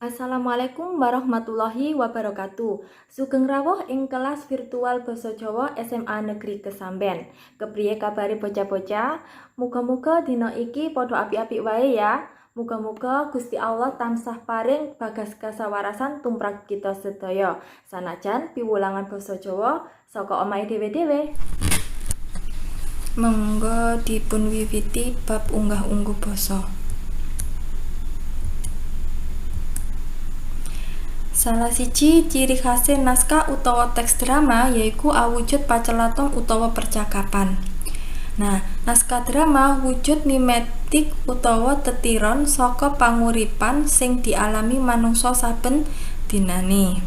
Assalamualaikum warahmatullahi wabarakatuh. Sugeng rawuh ing kelas virtual Basa Jawa SMA Negeri Kesamben. Kepriye kabare bocah-bocah? Muga-muga dina iki padha apik-apik wae ya. Muga-muga Gusti Allah tansah paring bagas kasawarasan tumrap kita sedaya. Sanajan piwulangan basa Jawa saka omahe dhewe-dhewe. Monggo dipunwiwiti bab unggah-ungguh basa. Salah siji ciri khase naskah utawa teks drama yaiku awujud pacelathon utawa percakapan. Nah, naskah drama wujud mimetik utawa tetiron saka panguripan sing dialami manungsa saben dinane.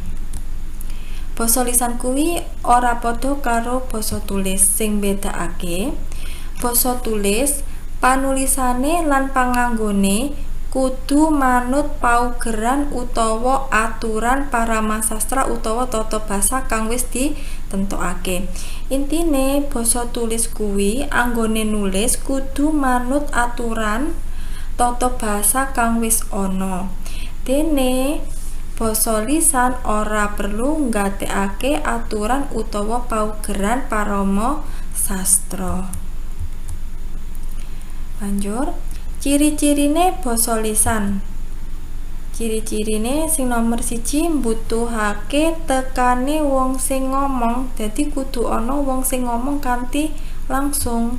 Basa lisan kuwi ora padha karo basa tulis. Sing mbedakake basa tulis panulisane lan panganggone kudu manut paugeran utawa aturan paramasastra utawa tata basa kang wis ditentokake. Intine basa tulis kuwi anggone nulis kudu manut aturan tata basa kang wis ana. Dene basa lisan ora perlu nggatekake aturan utawa paugeran parama sastra. Banjur ciri-cirine basa lisan. Ciri-cirine sing nomor siji mbutuhake tekane wong sing ngomong, dadi kudu ana wong sing ngomong kanthi langsung.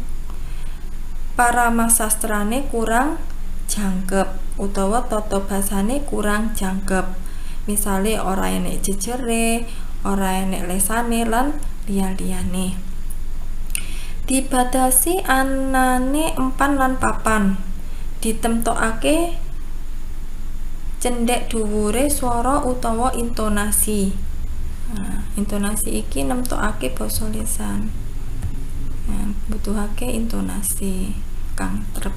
Paramasastrane kurang jangkep utawa tata basane kurang jangkep. Misale ora enek jejere, ora enek lesane lan liya-liyane. Dibatasi anane empan lan papan. Ditemtokake cendhek dhuwure swara utawa intonasi. Nah, intonasi iki nemtokake basa lisan. Nah, mbutuhake intonasi kang trep.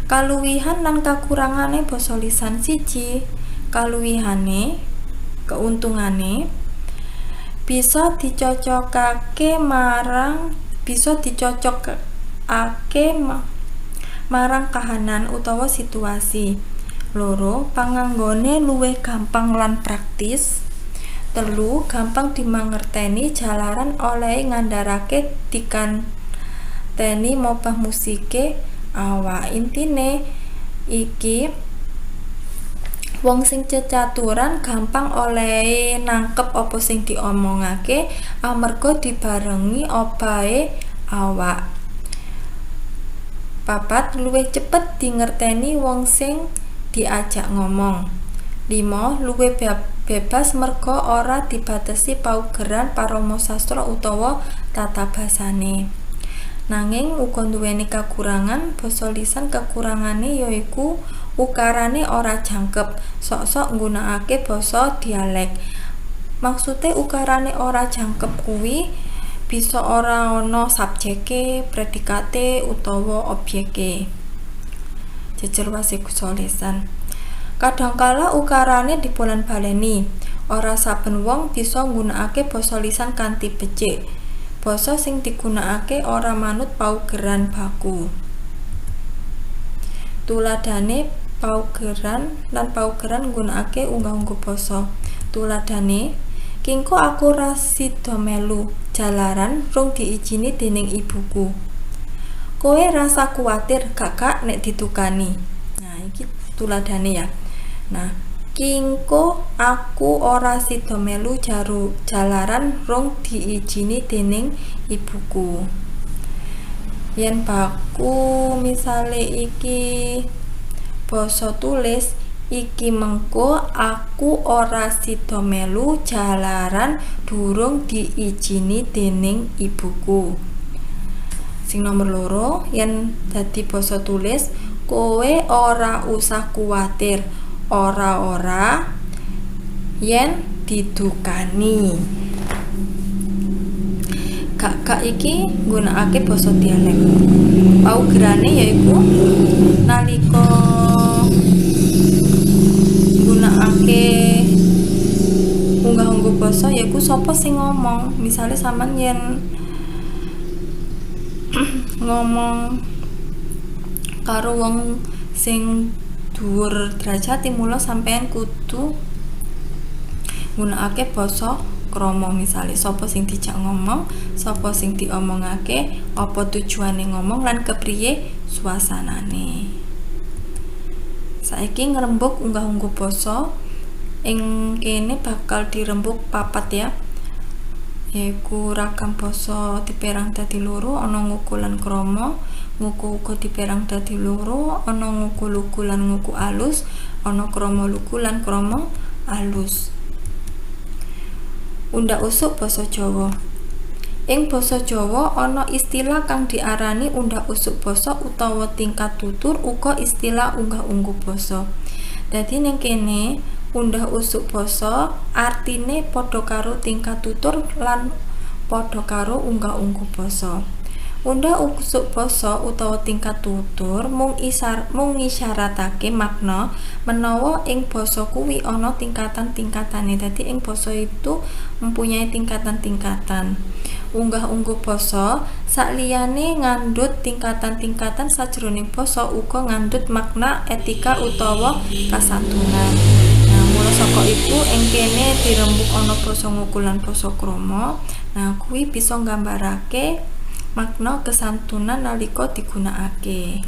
Kaluwihan lan kakurangane basa lisan. Siji, kaluwihane, keuntungane bisa dicocokake marang kahanan utawa situasi. Loro, panganggone luwih gampang lan praktis. Telu, gampang dimangerteni jalaran olehe ngandharake dikanteni mobah musike awak. Intine iki wong sing cecaturan gampang olehe nangkep apa sing diomongake amarga dibarengi obahe awak. Papat, luwih cepet dingerteni wong sing diajak ngomong. 5, luwih bebas merga ora dibatesi paugeran paramasastra utawa tata basane. Nanging uga nduweni kakurangan, basa lisan kekurangane yaiku ukarane ora jangkep, sok-sok nggunakake basa dialek. Maksude ukarane ora jangkep kuwi bisa ora ana subjeke, predikate utawa obyeke. Jejer basa lisan. Kadhangkala ukarane dibolan-baleni. Ora saben wong bisa nggunakake basa lisan kanthi becik. Basa sing digunakake ora manut paugeran baku. Tuladhane paugeran lan paugeran nggunakake unggah-ungguh basa. Tuladhane, kingko aku ra sida melu jalaran rung diijini dening ibuku. Kowe rasa kuwatir gak nek didukani. Nah, iki tuladhane ya. Nah, kingko aku ora sida melu jalaran rung diijini dening ibuku. Yen baku misale iki basa tulis, iki mengko aku ora sida melu jalaran durung diijini dening ibuku. Sing nomor loro, yen dadi basa tulis, kowe ora usah kuwatir, ora-ora yen didukani. Gak-gak iki nggunakake basa dialek. Paugerane yaiku nalika nggunakake unggah-ungguh basa yaiku sapa sing ngomong. Misale sampean yen ngomong karo wong sing dhuwur derajate, mula sampean kudu nggunakake basa krama. Misale sapa sing dijak ngomong, sapa sing diomongake, apa tujuane ngomong lan kepriye suasanane. Saiki ngrembug unggah-ungguh basa. Ing kene bakal dirembug papat ya, yaiku ragam basa diperang dadi loro, ana nguku lan krama. Nguku uga diperang dadi loro, ana nguku lugu lan nguku alus, ana krama lugu lan krama alus. Undhak usuk basa Jawa. Ing basa Jawa ana istilah kang diarani undhak usuk basa utawa tingkat tutur, uga istilah unggah-ungguh basa. Dadi ning kene undhak usuk basa artine padha karo tingkat tutur lan padha karo unggah-ungguh basa. Undhak usuk basa utawa tingkat tutur mung ngisyaratake makna menawa ing basa kuwi ana tingkatan-tingkatane. Dadi ing basa itu mempunyai tingkatan-tingkatan. Unggah-ungguh basa sakliyane ngandhut tingkatan-tingkatan sajroning basa uga ngandhut makna etika utawa kasantunan. Nah, mula saka iku ing kene dirembug ana basa nguku lan basa krama. Nah, kuwi bisa nggambarake makna kesantunan nalika digunakake.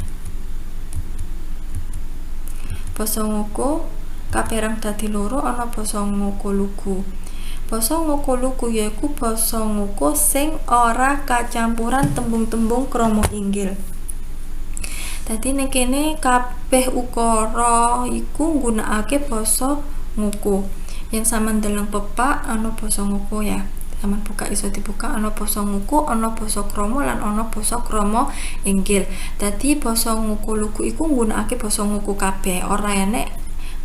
Basa nguku kaperang dadi loro, ana basa nguku lugu. Basa nguku lugu yaiku basa nguku sing ora kacampuran tembung-tembung krama inggil. Dadi ning kene kabeh ukara iku nggunakake basa nguku. Yen sampean ndeleng pepak ana basa nguku ya. Sampeyan buka iso dibuka, ana basa nguku, ana basa krama lan ana basa krama inggil. Dadi basa nguku lugu iku nggunakake basa nguku kabeh, ora enek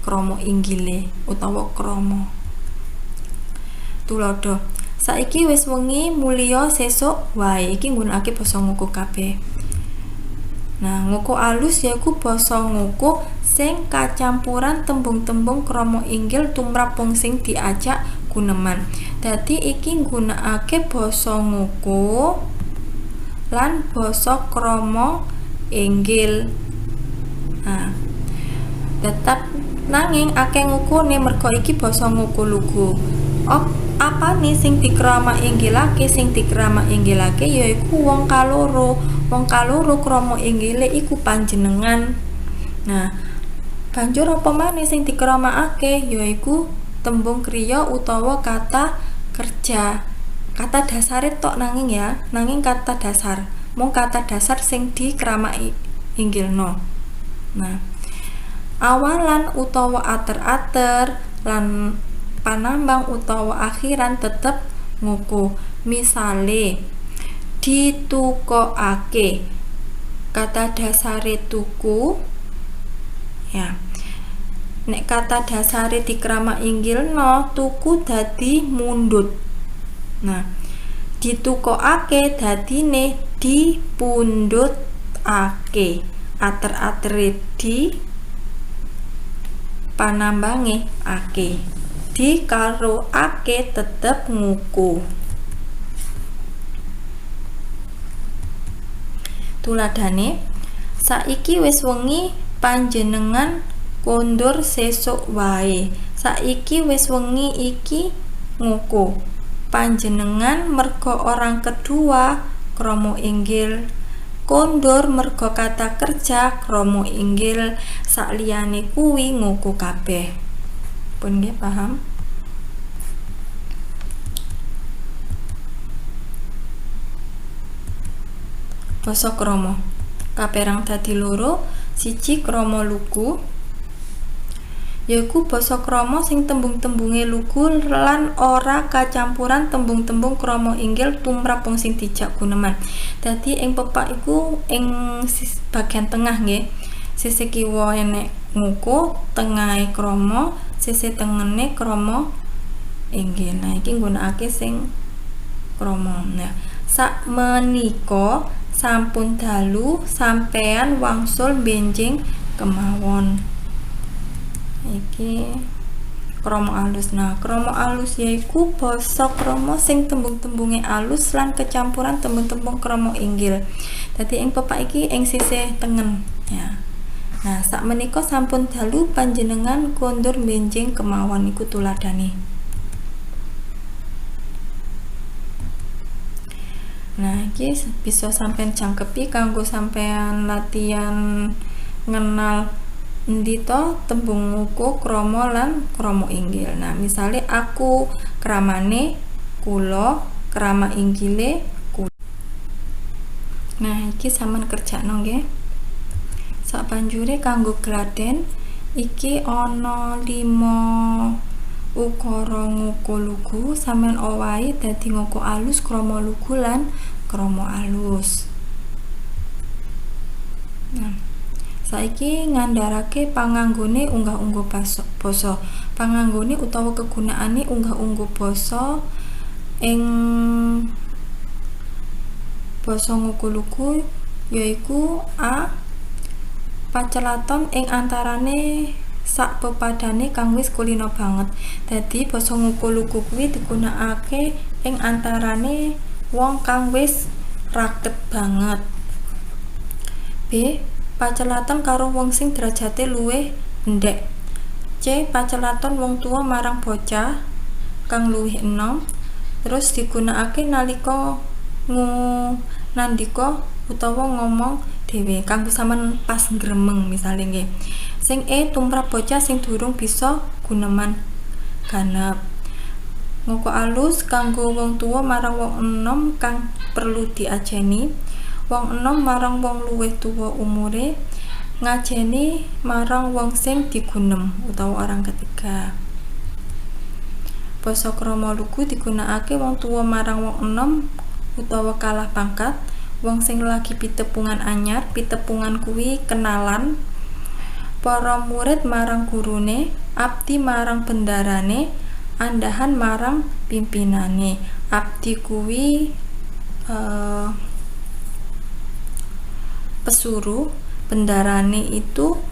krama inggile utawa krama. Tuladha, saiki wis wengi mulya sesuk wae, iki nggunakake basa nguku kabeh. Nah, nguku alus yaiku basa nguku sing kacampuran tembung-tembung krama inggil tumrap wong sing diajak guneman. Dadi iki nggunakake basa nguku lan basa krama inggil. Nah, tetap nanging akeh ngukune merga iki basa nguku lugu. Apane sing dikrama inggilake? Sing dikrama inggilake yaiku wong kaloro. Wong kaloro krama inggile iku panjenengan. Nah, banjur apa maneh sing dikramakake? Yaiku tembung kriya utawa kata kerja. Kata dasare tok nanging ya, nanging kata dasar. Mung kata dasar sing dikramaki inggilno. Nah, awalan utawa ater-ater lan panambang utawa akhiran tetep nguku. Misale ditukokake, kata dasare tuku ya. Nek kata dasare dikramak inggilno, tuku dadi mundhut. Nah, ditukokake dadine dipundhutake. Ater-atere di panambange ake. Dikaroake tetep nguku. Tuladhane, saiki wis wengi panjenengan kondur sesuk wae. Saiki wis wengi iki nguku. Panjenengan merga orang kedua krama inggil. Kondur merga kata kerja krama inggil. Sakliyane kuwi nguku kabeh. Pun nggih paham? Basa krama kaperang dadi loro, siji krama lugu yaiku basa krama sing tembung-tembunge lugu lan ora kacampuran tembung-tembung krama inggil tumrap wong sing dijak guneman. Dadi ing pepak iku ing bagian tengah nggih. Sisih kiwa enek nguku, tengahe krama, sisih tengene krama inggil. Nah, iki nggunakake sing krama. Nah, sakmenika sampun dalu sampean wangsul benjing kemawon. Iki krama alus. Nah, krama alus yaiku basa krama sing tembung-tembunge alus lan kecampuran tembung-tembung krama inggil. Dadi ing pepak iki ing sisih tengen ya. Nah, sakmenika sampun dalu panjenengan kondur benjing kemawon, iku tuladhane. Nah, iki bisa sampean jangkepi kanggo sampean latihan ngenal endi to tembung ngoko krama lan krama inggil. Nah, misale aku kramane kula, krama inggile kula. Nah, iki sampean kerjakno nggih. Sabanjure kanggo gladen iki ana 5 ukara ngoko lugu, sampean owahi dadi ngoko alus, krama lugu lan krama alus. Nah, saiki ngandharake panganggone unggah-ungguh basa. Panganggone utawa kegunaane unggah-ungguh basa ing basa ngoko lugu yaiku a. Pacelaton ing antarane sak pepadane kang wis kulina banget. Dadi basa ngoko lugu kuwi digunakake ing antarane wong kang wis raket banget. B. Pacelaton karo wong sing derajate luwih endhek. C. Pacelaton wong tuwa marang bocah kang luwih enom. Terus digunakake nalika nandika utawa ngomong dhewe kanggo sampean pas gremeng misale nggih. Sing E tumrap bocah sing durung bisa guneman ganep. Ngoko alus kanggo wong tuwa marang wong enom kang perlu diajeni. Wong enom marang wong luwih tuwa umure, ngajeni marang wong sing digunem utawa orang ketiga. Basa krama lugu digunakake wong tuwa marang wong enom utawa kalah pangkat, wong sing lagi pitepungan anyar, pitepungan kuwi kenalan, para murid marang gurune, abdi marang bendarane, andhahan marang pimpinane. Abdi kuwi pesuruh, bendarane itu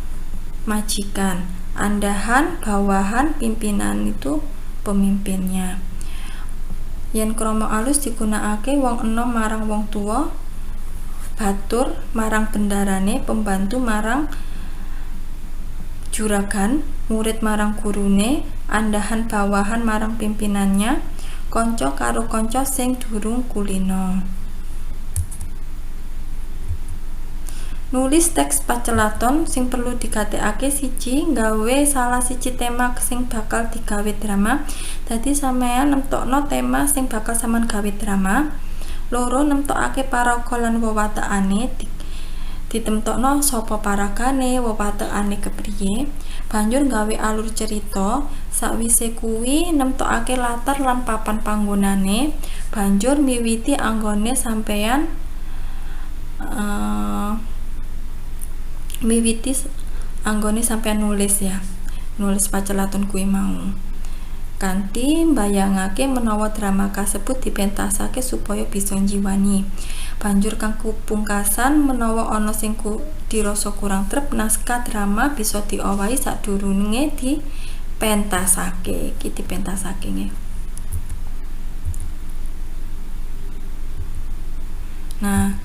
majikan, andhahan bawahan, pimpinan itu pemimpinnya. Yen krama alus digunakake wong enom marang wong tuwa, batur marang bendarane, pembantu marang juragan, murid marang gurune, andhahan bawahan marang pimpinannya, kanca karo kanca sing durung kulina. Nulis teks pacelaton sing perlu digatekake siji, nggawe salah siji tema sing bakal digawe drama. Dadi sampeyan nemtokno tema sing bakal sampean gawe drama. Loro, nemtokake paraga lan wewatekane, ditemtokno sapa paragane, wewatekane kepriye. Banjur nggawe alur cerita. Sakwise kuwi nemtokake latar lan papan panggonane. Banjur miwiti anggone sampeyan miwiti anggone sampeyan nulis ya, nulis pacelaton kuwi mau kanthi mbayangake menawa drama kasebut dipentasake supaya bisa njiwani. Banjur kang pungkasan, menawa ana sing dirasa kurang trep, naskah drama bisa diowahi sadurunge dipentasake. Iki dipentasake nggih. Nah,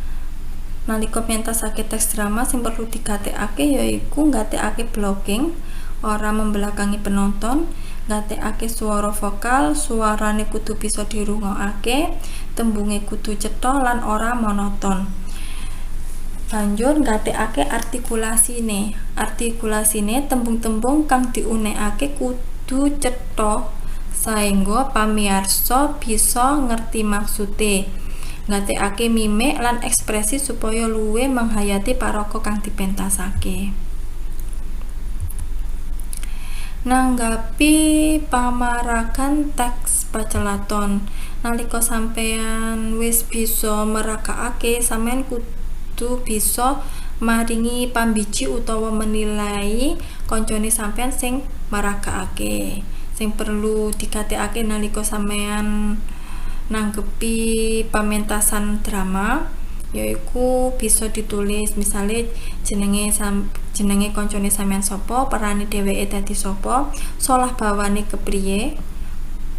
nalika pentasake teks drama sing perlu digatekake yaiku nggatekake blocking, ora membelakangi penonton, nggatekake swara vokal, suarane kudu bisa dirungokake, tembunge kudu cetha lan ora monoton. Banjur nggatekake artikulasine. Artikulasine tembung-tembung kang diunekake kudu cetha saengga pamirsa bisa ngerti maksude. Nggatekake mimik lan ekspresi supaya luwih menghayati paraga kang dipentasake. Nanggapi pamaragan teks pacelaton. Nalika sampeyan wis bisa meragakake, sampeyan kudu bisa maringi pambiji utawa menilai kancane sampeyan sing meragakake. Sing perlu digatekake nalika sampeyan nanggepi pamentasan drama yaiku bisa ditulis misale jenenge kancane sampeyan sapa, perane dheweke dadi sapa, solah bawane kepriye,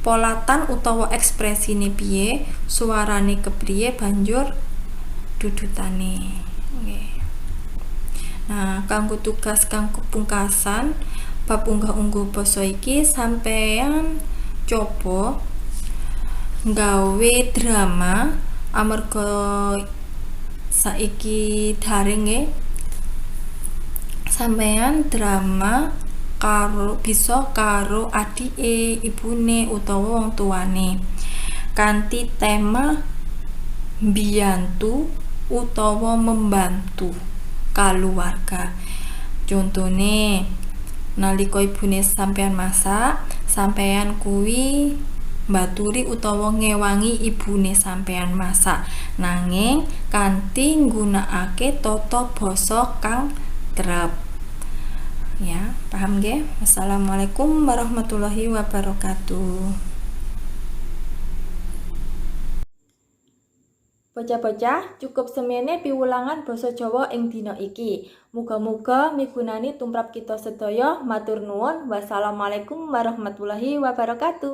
polatan utawa ekspresine piye, suarane kepriye, banjur dudutane. Nggih. Nah, kanggo tugas kang kepungkasan bab unggah-ungguh basa iki sampeyan coba nggawe drama amarga saiki daring nggih. Sampeyan drama karo bisa karo adike, ibune utawa wong tuane kanthi tema mbiyantu utawa membantu kaluwarga. Contone nalika ibune sampeyan masak, sampeyan kuwi mbaturi utawa ngewangi ibune sampeyan masak, nanging kanthi nggunakake tata basa kang trep. Ya, paham nggih? Wassalamualaikum warahmatullahi wabarakatuh. Bocah-bocah, cukup semene piwulangan basa Jawa ing dina iki. Muga-muga migunani tumrap kita sedaya. Matur nuwun. Wassalamualaikum warahmatullahi wabarakatuh.